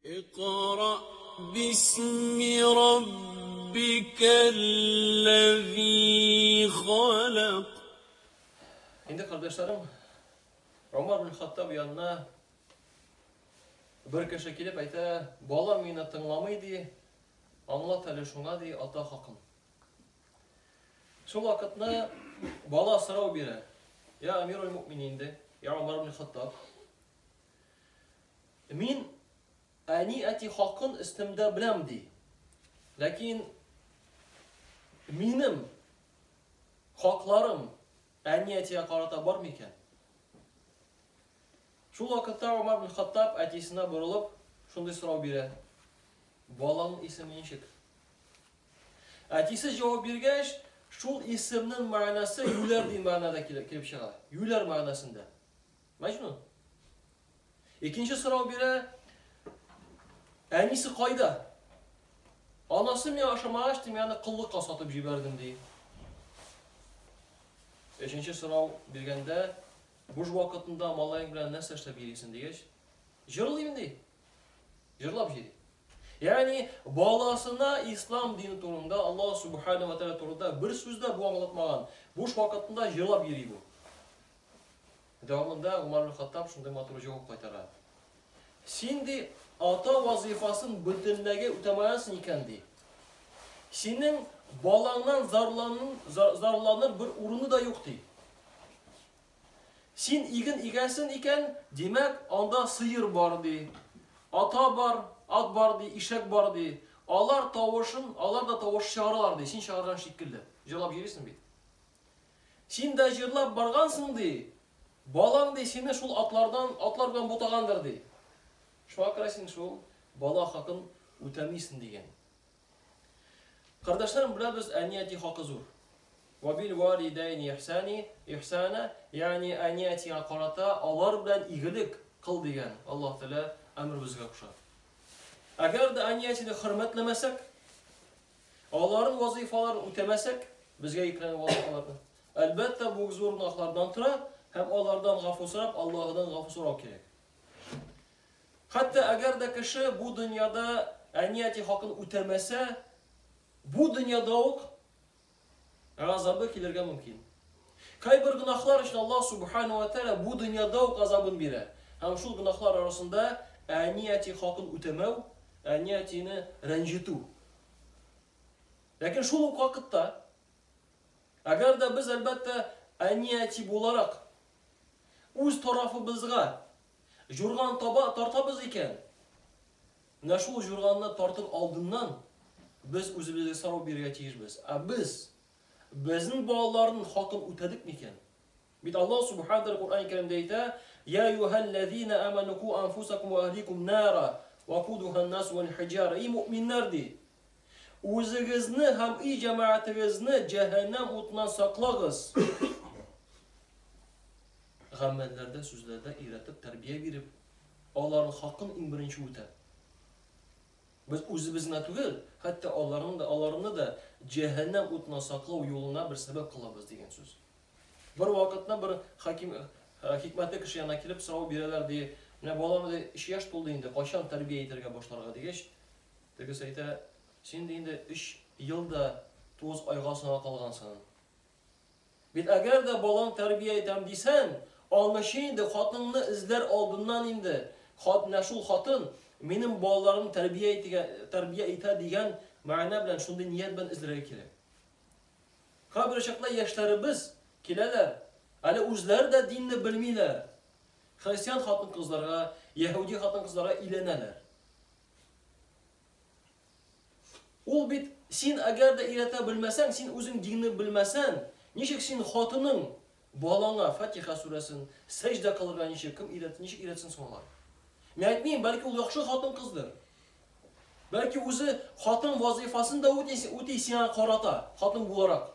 اقرأ باسم ربك الذي خلق. Инде кардәшләрем, Умар бин Хаттаб янына бер кеше килеп әйтә, балам мине тыңламый ди, аңлат әле шуңа ди ата хакын. Шул вакытны бала сорау бирә. Я Амируль муъминин ди, я Умар бин Хаттаб. Мин әни әти хакын өстемдә беләм ди. Ләкин минем хакларым әни әтигә карата бар микән? Шул вакытта Умар бин Хаттаб әтисенә борылып шундый сорау бирә. Баланың исеме ничек? Әтисе җавап биргәч, шул исемнең мәгънәсе юләр дигән мәгънәдә килеп чыга. Юләр мәгънәсендә. Мәҗнун. Икенче сорау бирә. Әнисе кайда? Анасы миңа ошамагач, мин аны коллыкка сатып җибәрдем, ди. Өченче сорау биргәндә, буш вакытында малаең белән нәрсә эшләп йөрисең дигәч, җырлыйм ди. Җырлап йөри. Ягъни баласына ислам дине турында, Аллаһ субхана ва тааля турында бер сүз дә бу аңлатмаган. Буш вакытында җырлап йөри бу. Дәвамында Умар ибн Хаттаб шундый матур җавап кайтара. Син ди, ата вазыйфасын бөтенләйгә үтәмәгәнсең икән ди. Синең балаңнан зарланыр бер урыны да юк ди. Син иген игәсен икән, димәк, анда сыер бар ди. Ата бар, ат бар ди, ишәк бар ди. Алар тавышын, алар да тавыш чыгаралар ди, син чыгарган шикелле. Җырлап йөрисең бит. Син дә җырлап баргансың, ди, балаң, ди, сине шул атлардан, атлар белән бутагандыр, ди. Шуңа күрә син шул бала хакын үтәмисең, дигән. Кардәшләрем, беләбез, әни-әти хакы зур. Вабил валидайни ихсани, ихсана, ягъни әни-әтигә карата алар белән игелек кыл дигән Аллаһ Тәгалә әмер безгә куша. Әгәр дә әни-әтине хөрмәтләмәсәк, Аларын вазыйфаларын үтәмәсәк, безгә йөкләнгән вазыйфаларны, әлбәттә, бу зур гөнаһлардан тора һәм алардан гафу сорап, Аллаһыдан гафу сорау кирәк. Хәтта әгәр дә кеше бу дөньяда әни-әти хакын үтәмәсә, бу дөньяда ук газабы килергә мөмкин. Кайбер гөнаһлар өчен Аллаһ субхану ва тааля бу дөньяда ук газабын бирә. Һәм шул гөнаһлар арасында әни-әти хакын үтәмәү, әни-әтине рәнҗетү. Ләкин шул ук вакытта, әгәр дә без, әлбәттә, әни-әти буларак үз тарафыбызга җурган таба тартабыз икән, менә шул җурганны тартыр алдыннан без үзебезгә сорау бирергә тиешбез. Ә без безнең балаларның хакын үтәдек микән? Бит Аллаһ Субхану тәгалә Коръән Кәримдә әйтә: "Я юһәлләзина аману ку анфусакум ва ахликум нара, вакудуха ан-нас вал хиҗара". И мөэминнәр ди, үзегезне һәм өй җәмәгатегезне җәһәннәм утыннан саклагыз. Гамәлләрдә, сүзләрдә өйрәтеп, тәрбия биреп, аларның хакын иң беренче үтәп. Без үзебез генә түгел, хәтта аларны да, аларны да җәһәннәм утыннан саклау юлына бер сәбәп кылабыз дигән сүз. Бер вакытны бер хаким, хикмәтле кеше янына килеп сорау бирәләр, ди, менә балам, ди, өч яшь тулды инде, кайчан тәрбия итәргә башларга дигәч, тегесе әйтә, син, ди, инде өч ел да 9 айга соңга калгансың. Бит әгәр дә балаң тәрбия итәм дисәң, аңынчы инде хатыныңны эзләр алдыннан инде, хат, менә шул хатын минем балаларымны тәрбия итегә, тәрбия итә дигән мәгънә белән, шундый ният белән эзләргә кирәк. Кайбер чакта яшьләребез киләләр, әле үзләре дә динне белмиләр. Христиан хатын-кызларга, яһүди хатын-кызларга өйләнәләр. Ул бит син әгәр дә өйрәтә белмәсәң, син үзең динне белмәсәң, ничек син хатының балаңа Фатиха сүрәсен, сәҗдә кылырга ничек, кем өйрәт, ничек өйрәтсен соң алар? Мин әйтмим, бәлки ул яхшы хатын-кыздыр. Бәлки үзе хатын вазыйфасын да үти, үти сиңа карата, хатын буларак.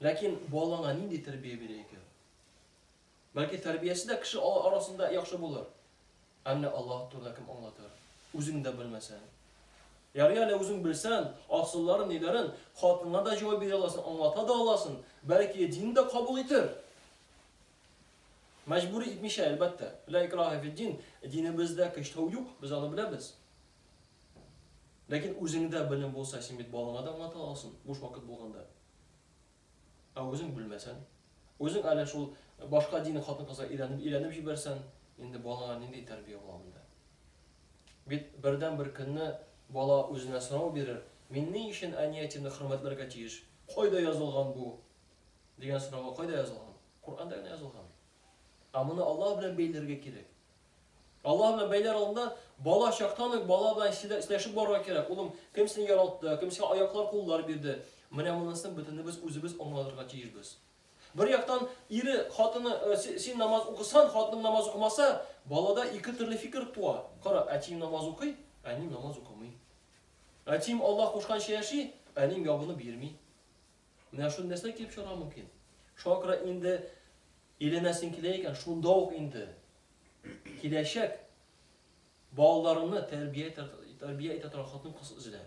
Ләкин балаңа нинди тәрбия бирә икән? Бәлки тәрбиясе дә кеше арасында яхшы булыр. Ә менә Аллаһ турында кем аңлатыр? Үзең дә белмәсәң. Ярый әле үзең белсәң, асылларын, ниләрен, хатыныңа да җавап бирә аласың, аңлата да аласың, бәлки дин дә кабул итер. Мәҗбүри итмичә, әлбәттә. Ла икраһа фид-дин, динебездә көчләү юк, без аны беләбез. Ләкин үзеңдә белем булса, син бит балаңа да аңлата аласың, буш вакыт булганда. Ә үзең белмәсәң, үзең әле шул башка дин хатын-кызга өйләнеп, өйләнеп җибәрсәң, инде балаңа нинди тәрбия була монда? Бит бердән-бер көнне бала үзенә сорау бирер, мин ни өчен әни-әтимне хөрмәтләргә тиеш? Кайда язылган бу? Дигән сорауга кайда язылган? Коръәндә генә язылган. Ә моны Аллаһ белән бәйләргә кирәк. Аллаһ белән бәйләр алдында бала чактан ук бала белән сөйләшеп барырга кирәк. Улым, кем сине яралтты, кем сиңа аяклар, куллар бирде? Менә монысын бөтенебез үзебез аңлатырга тиешбез. Бер яктан ире, хатыны, э, син намаз укысан, хатының намаз укымаса, балада ике төрле фикер туа. Кара, әтием намаз укый, әнием намаз укымый. Әтием Аллаһ кушканча яши, әнием ябынып йөрми. Менә шул нәрсә килеп чыгарга мөмкин. Шуңа күрә инде өйләнәсең килә икән, шунда ук инде киләчәк балаларыңны тәрбия итә, тәрбия итә торган хатын-кыз эзлә.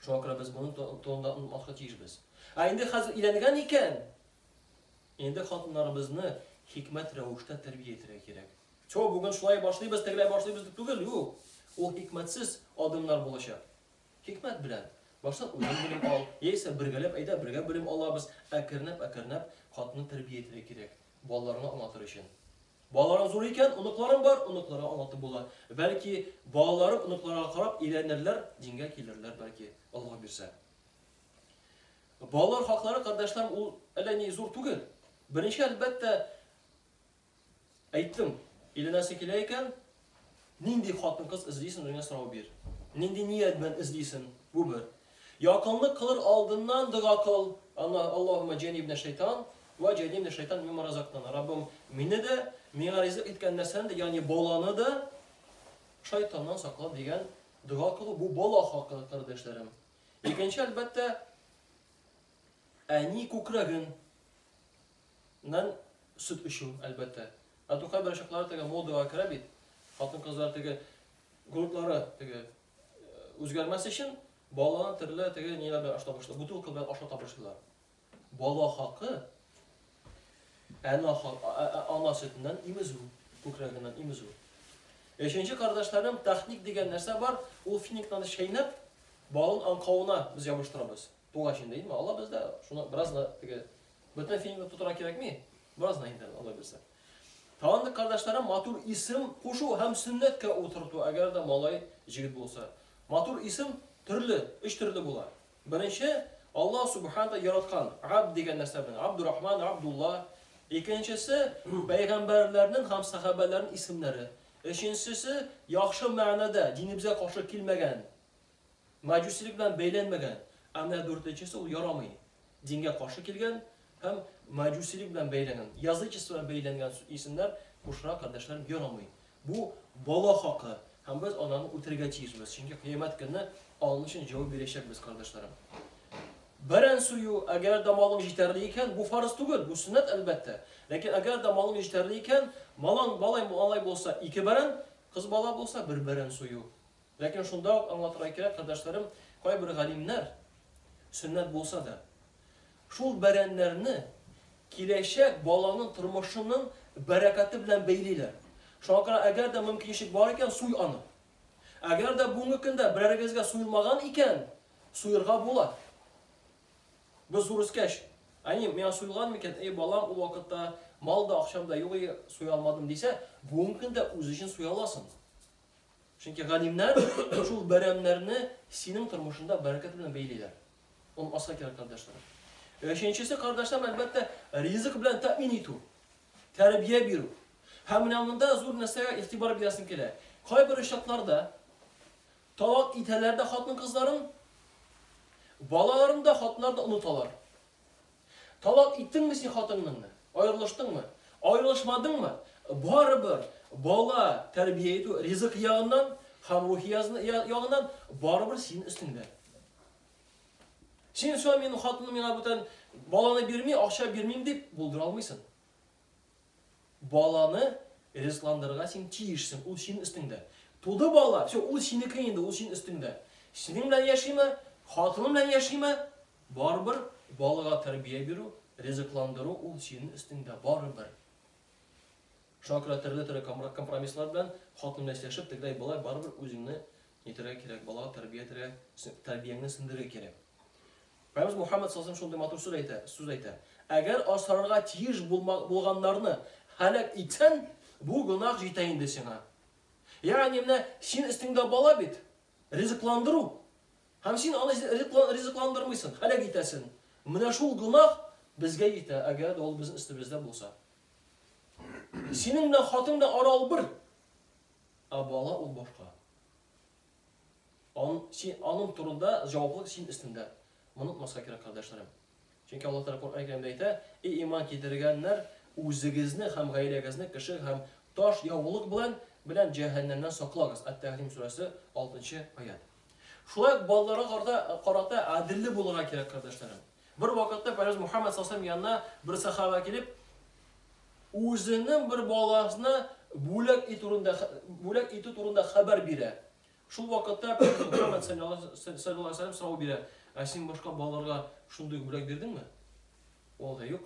Шуңа күрә без моның турында онытмаска тиешбез. Ә инде хәзер өйләнгән икән, инде хатыннарыбызны хикмәт рәвештә тәрбия итәргә кирәк. Чо, бүген шулай башлыйбыз, тегеләй башлыйбыз дип түгел, юк. Ул хикмәтсез адымнар булачак. Хикмәт белән. Баштан үзең белем ал, яисә бергәләп әйдә бергә белем алабыз, әкренләп-әкренләп хатынны тәрбия итәргә кирәк, балаларыңа аңлатыр өчен. Балаларың зур икән, оныкларың бар, оныкларга аңлатып була. Бәлки, балаларың оныкларга карап өйрәнерләр, дингә килерләр, бәлки, Аллаһ бирсә. Балалар хаклары, кардәшләрем, ул әллә ни зур түгел. Беренче, әлбәттә, Әйттем, өйләнәсе килә икән, нинди хатын-кыз эзлисең, үзеңә сорау бир. Нинди ният белән эзлисең, бу бер. Якынлык кылыр алдыннан дога кыл, Аллаһумма җәнибнә шайтан, вә җәнибнә шайтан мимма разактана. Раббым, мине дә, миңа ризык иткән нәрсәне дә, ягъни баланы да шайтаннан сакла дигән дога кылу, бу бала хакы, кардәшләрем. Икенче, әлбәттә, әни күкрәген Нан сөт эчү, әлбәттә. Ә то кайбер чаклары теге модага керә бит. Хатын-кызлар теге грудлары теге үзгәрмәс өчен баланы төрле теге ниләр белән ашата башлый, бутылка белән ашата башлыйлар. Бала хакы әна ана сөтеннән имезү, күкрәгеннән имезү. Өченче кардәшләрем, тахник дигән нәрсә бар, ул финиктан чәйнәп, балын аңкавына без ябыштырабыз. Тугач инде, инде алабыз да, шуны бераз да теге Бөтен фильмны тотырга кирәкми, бераз гына инде, Алла бирсә. Тагын кардәшләрем, матур исем кушу һәм сөннәткә утырту, әгәр дә малай җегет булса. Матур исем төрле, өч төрле була. Беренче, Аллаһ субхана яраткан Абд дигән нәрсә белән, Абдурахман, Абдулла. Икенчесе, пәйгамбәрләрнең һәм сахабәләрнең исемнәре. Өченчесе, яхшы мәгънәдә, динебезгә каршы килмәгән Мәҗүсилек белән бәйләнмәгән. Ә менә дүртенчесе ул ярамый. Дингә каршы килгән һәм мәҗүсилек белән бәйләнгән, язычество белән бәйләнгән исемнәр кушырга, кардәшләрем, ярамый. Бу бала хакы һәм без ананы үтәргә тиешбез, чөнки кыямәт көнне аның өчен җавап бирәчәкбез, кардәшләрем. Бәрән сую, әгәр дә малың җитәрлек икән, бу фарыз түгел, бу сөннәт, әлбәттә. Ләкин әгәр дә малың җитәрлек икән, малаң, малай, малай булса, ике бәрән, кыз бала булса, бер бәрән сую. Ләкин шунда ук аңлатырга кирәк, кардәшләрем, кайбер галимнәр, сөннәт булса да, шул бәрәннәрне киләчәк баланың тормышының бәрәкәте белән бәйлиләр. Шуңа күрә, әгәр дә мөмкинчелек бар икән, суй аны. Әгәр дә бүгенге көндә берәрегезгә суелмаган икән, суерга була. Без зур үскәч, әни, миңа суелган микән? Эй, балам, ул вакытта мал да, акчам да юк иде, суя алмадым дисә, бүгенге көндә үзе өчен суя аласың. Чөнки галимнәр шул бәрәмнәрне синең тормышында бәрәкәт белән бәйлиләр. Онытмаска кирәк, кардәшләрем. Өченчесе, кардәшләрем, әлбәттә, ризык белән тәэмин итү, тәрбия бирү. Һәм менә монда зур нәрсәгә игътибар бирәсем килә. Кайбер очракларда талак итәләр дә хатын-кызларын, балаларын да, хатыннар да оныталар. Талак иттеңме син хатыныңны? Аерылыштыңмы? Аерылышмадыңмы? Барыбер бала тәрбия итү ризык ягыннан һәм рухи ягыннан барыбер синең өстеңдә. Син соң минем хатыным миңа бүтән баланы бирми, акча бирмим дип булдыра алмыйсың. Баланы ризыкландырырга син тиешсең, ул синең өстеңдә. Туды бала, все, ул синеке инде, ул синең өстеңдә. Синең белән яшиме, хатының белән яшиме, барыбер балага тәрбия бирү, ризыкландыру ул синең өстеңдә, барыбер. Шуңа күрә төрле-төрле компромисслар белән хатын белән сөйләшеп, тегеләй болай барыбер үзеңне нитәргә кирәк, балага тәрбия итәргә, тәрбияңне сеңдерергә кирәк. Пәйгамбәребез Мухаммад саллаллаһу шундый матур сүз әйтә, сүз әйтә. Әгәр асрарга тиеш булганнарны һәлак итсәң, бу гөнаһ җитә инде сиңа. Ягъни менә син өстеңдә бала бит, ризыкландыру. Һәм син аны ризыкландырмыйсың, һәлак итәсең. Менә шул гөнаһ безгә җитә, әгәр дә ул безнең өстебездә булса. Синең белән хатын белән ара ул бер, ә бала ул башка. Ан, син, аның турында җаваплылык син өстендә. Моны онытмаска кирәк, кардәшләрем. Чөнки Аллаһ Тәгалә Коръән Кәримдә әйтә, "Эй иман китергәннәр, үзегезне һәм гаиләгезне кеше һәм таш яулык белән белән җәһәннәмнән саклагыз." Ат-Тәхрим сүрәсе 6 аят. Шулай ук балаларга карата, карата гаделле булырга кирәк, кардәшләрем. Бер вакытта Пәйгамбәребез Мухаммад саллаллаһу янына бер сахаба килеп, үзенең бер баласына бүләк итү турында бүләк итү турында хәбәр бирә. Шул вакытта Пәйгамбәребез Мухаммад саллаллаһу алейһи ва сәлләм сорау бирә, Ә син башка балаларга шундый бүләк бирдеңме? Ул да юк.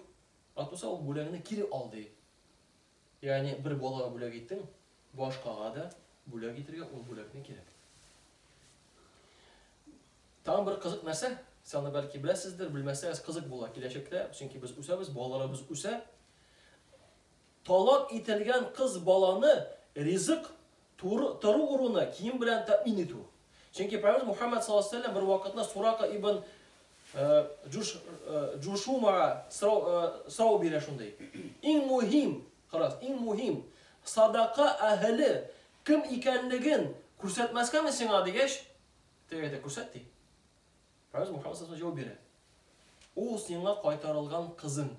Атуса ул бүләгеңне кире ал ди. Ягъни бер балага бүләк иттең, башкага да бүләк итергә ул бүләкне кирәк. Тагын бер кызык нәрсә, сез аны бәлки беләсездер, белмәсәгез кызык була киләчәктә, чөнки без үсәбез, балаларыбыз үсә. Талак ителгән кыз баланы ризык, тору урыны, кием белән тәэмин итү. Чөнки Пәйгамбәребез Мухаммад саллаллаһу алейһи ва сәлләм бер вакытны Сурака ибн Джуш, Джушумага сорау, сорау бирә шундый. Иң мөһим, карагыз, иң мөһим садака әһеле кем икәнлеген күрсәтмәскәме сиңа дигәч, теге әйтә, күрсәт ди. Пәйгамбәребез Мухаммад саллаллаһу алейһи ва сәлләм җавап бирә. Ул сиңа кайтарылган кызың.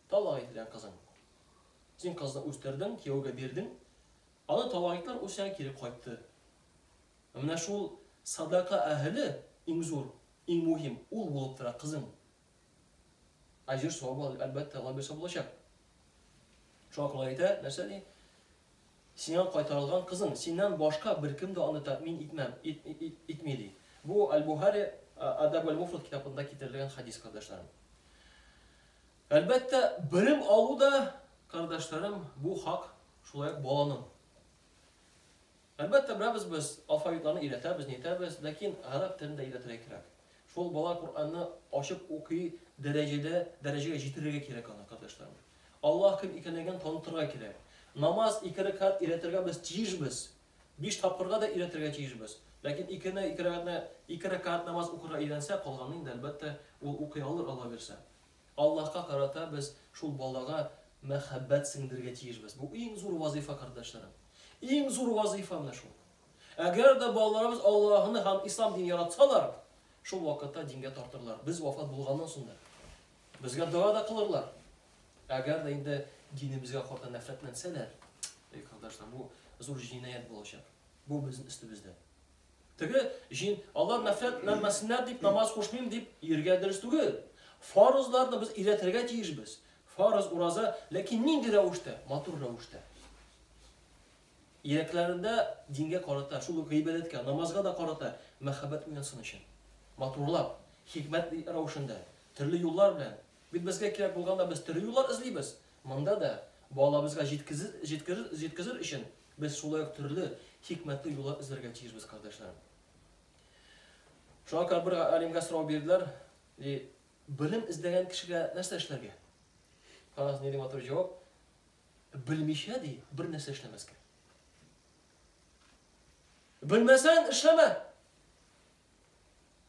Талак ителгән кызың. Син кызны үстердең, кияүгә бирдең. Аны талак иттеләр, ул сиңа кире кайтты. Ә менә шул садака әһеле иң зур, иң мөһим, ул булып тора кызың. Әҗер савабы, әлбәттә, Алла бирсә булачак. Шуңа күрә әйтә, нәрсә ди? Сиңа кайтарылган кызың, синнән башка беркем дә аны тәэмин итмәм, ит, ит, итми ди. Бу Аль-Бухари Адаб аль-Муфрад китабында китерелгән хадис, кардәшләрем. Әлбәттә, белем алу да, кардәшләрем, бу хак шулай ук баланың. Әлбәттә, беләбез без, алфавитларны өйрәтәбез, нитәбез, ләкин гарәп телен дә өйрәтергә кирәк. Шул бала Коръәнне ачып укый дәрәҗәдә, дәрәҗәгә җитерергә кирәк аны, кардәшләрем. Аллаһ кем икәнлеген танытырга кирәк. Намаз ике рәкәгать өйрәтергә без тиешбез. Биш тапкырга да өйрәтергә тиешбез. Ләкин икене, ике рәкәгатьне, ике рәкәгать намаз укырга өйрәнсә, калганын инде, әлбәттә, ул укый алыр, Алла бирсә. Аллаһка карата без шул балага мәхәббәт сеңдерергә тиешбез. Бу иң зур вазыйфа, кардәшләрем. Иң зур вазыйфа менә шул. Әгәр дә балаларыбыз Аллаһны һәм ислам динен яратсалар, шул вакытта дингә тартырлар. Без вафат булганнан соң да. Безгә дога да кылырлар. Әгәр дә инде динебезгә карата нәфрәтләнсәләр, эй, кардәшләр, бу зур җинаять булачак. Бу безнең өстебездә. Теге җин, алар нәфрәтләнмәсеннәр дип намаз кушмыйм дип йөргә дөрес түгел. Фарызларны без өйрәтергә тиешбез. Фарыз, ураза, ләкин нинди рәвештә? Матур рәвештә. Йөрәкләрендә дингә карата, шул ук гыйбадәткә, намазга да карата мәхәббәт уянсын өчен. Матурлап, хикмәт рәвешендә, төрле юллар белән. Бит безгә кирәк булганда без төрле юллар эзлибез. Монда да балабызга җиткезер, җиткезер, җиткезер өчен без шулай ук төрле хикмәтле юллар эзләргә тиешбез, кардәшләрем. Шуңа күрә бер галимгә сорау бирделәр, ди, белем эзләгән кешегә нәрсә эшләргә? Карагыз, нинди матур җавап. Белмичә, ди, бер нәрсә эшләмәскә. Белмәсәң, эшләмә.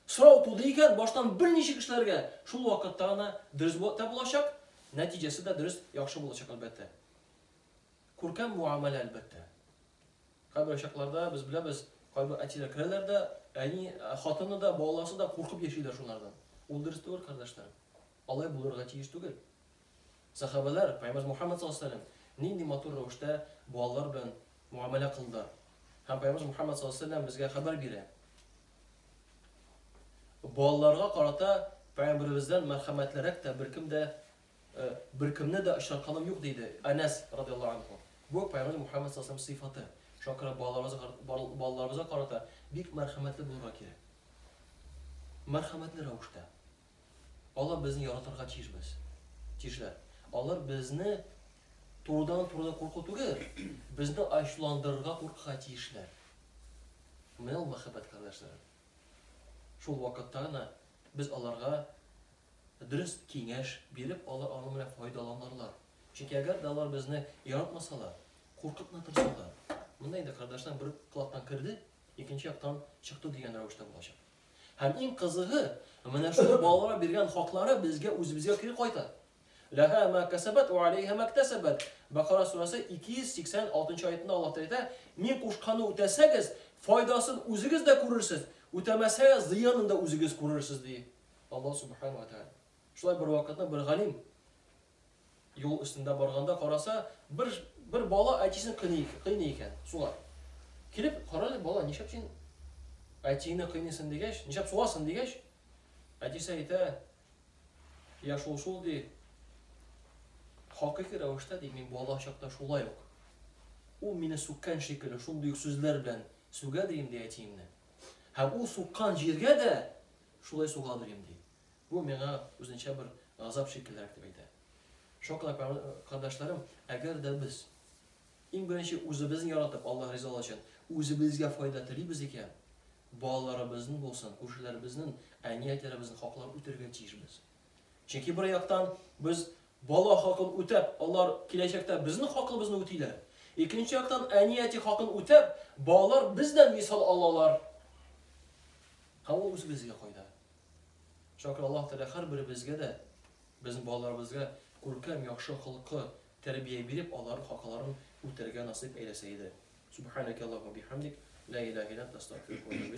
Сорау туды икән, баштан бел ничек эшләргә, шул вакытта гына дөрес тә булачак, нәтиҗәсе дә дөрес, яхшы булачак, әлбәттә. Күркәм муамәлә, әлбәттә. Кайбер чакларда без беләбез, кайбер әтиләр керәләр дә, әни, хатыны да, баласы да куркып яшиләр шунардан. Ул дөрес түгел, кардәшләрем. Алай булырга тиеш түгел. Сәхабәләр, Пәйгамбәребез Мухаммад саллаллаһу алейһи ва сәлләм нинди матур рәвештә балалар белән муамәлә кылдылар. Һәм Пәйгамбәребез Мухаммад саллаллаһу алейһи ва сәлләм безгә хәбәр бирә. Балаларга карата Пәйгамбәребездән мәрхәмәтлерәк тә беркем дә беркемне дә очратканым юк, диде Әнәс радиаллаһу анһу. Бу Пәйгамбәребез Мухаммад саллаллаһу алейһи ва сәлләм сыйфаты. Шуңа күрә балаларыбызга балаларыбызга карата бик мәрхәмәтле булырга кирәк. Мәрхәмәтле рәвештә. Алар безне яратырга тиешбез. Тиешләр. Алар безне Турыдан-турыда курку түгел, безне ачуландырырга куркырга тиешләр. Менә ул мәхәббәт, кардәшләрем. Шул вакытта гына без аларга дөрес киңәш биреп, алар аның белән файдаланырлар. Чөнки әгәр дә алар безне яратмасалар, куркып кына торсалар, монда инде кардәшләр бер колактан керде, икенче яктан чыкты дигән рәвештә булачак. Һәм иң кызыгы, менә шул балаларга биргән хаклары безгә үзебезгә кире кайта. Ләһә ма кәсәбәт ва алейһа мактәсәбәт. Бакара сүрәсе 286 аятында Аллаһ Тәгалә әйтә, Мин кушканны үтәсәгез, файдасын үзегез дә күрерсез, үтәмәсәгез, зыянын да үзегез күрерсез, ди Аллаһ Субхану ва Тәгалә. Шулай бер вакытны бер галим юл өстендә барганда караса, бер бер бала әтисен кыйный, кыйный икән, суга. Килеп, кара әле, бала, нишләп син әтиеңне кыйныйсың дигәч, нишләп сугасың дигәч, әтисе әйтә, Я шул шул ди. Хакыйкый рәвештә ди, мин бала чакта шулай ук. Ул мине сүккән шикелле, шундый ук сүзләр белән сүгә дим ди әтиемне. Һәм ул суккан җиргә дә шулай сугадыр ди. Бу миңа үзенчә бер газап шикеллерәк дип әйтә. Шуңа күрә, кардәшләрем, әгәр дә без иң беренче үзебезне яратып, Аллаһ ризалыгы өчен үзебезгә файда телибез икән, балаларыбызның булсын, күршеләребезнең, әни-әтиләребезнең хакларын үтәргә тиешбез. Чөнки бер яктан без бала хакын үтәп, алар киләчәктә безнең хакыбызны үтиләр. Икенче яктан әни-әти хакын үтәп, балалар бездән мисал алалар. Һәм ул үзебезгә кайда. Шуңа күрә Аллаһ Тәгалә һәрберебезгә дә, безнең балаларыбызга күркәм, яхшы холкы, тәрбия биреп, аларның хакларын үтәргә насыйп әйләсә иде. Субханәкә Аллаһумма бихамдик, ла илаһә илля анта, астагфирука ва атубу иләйк.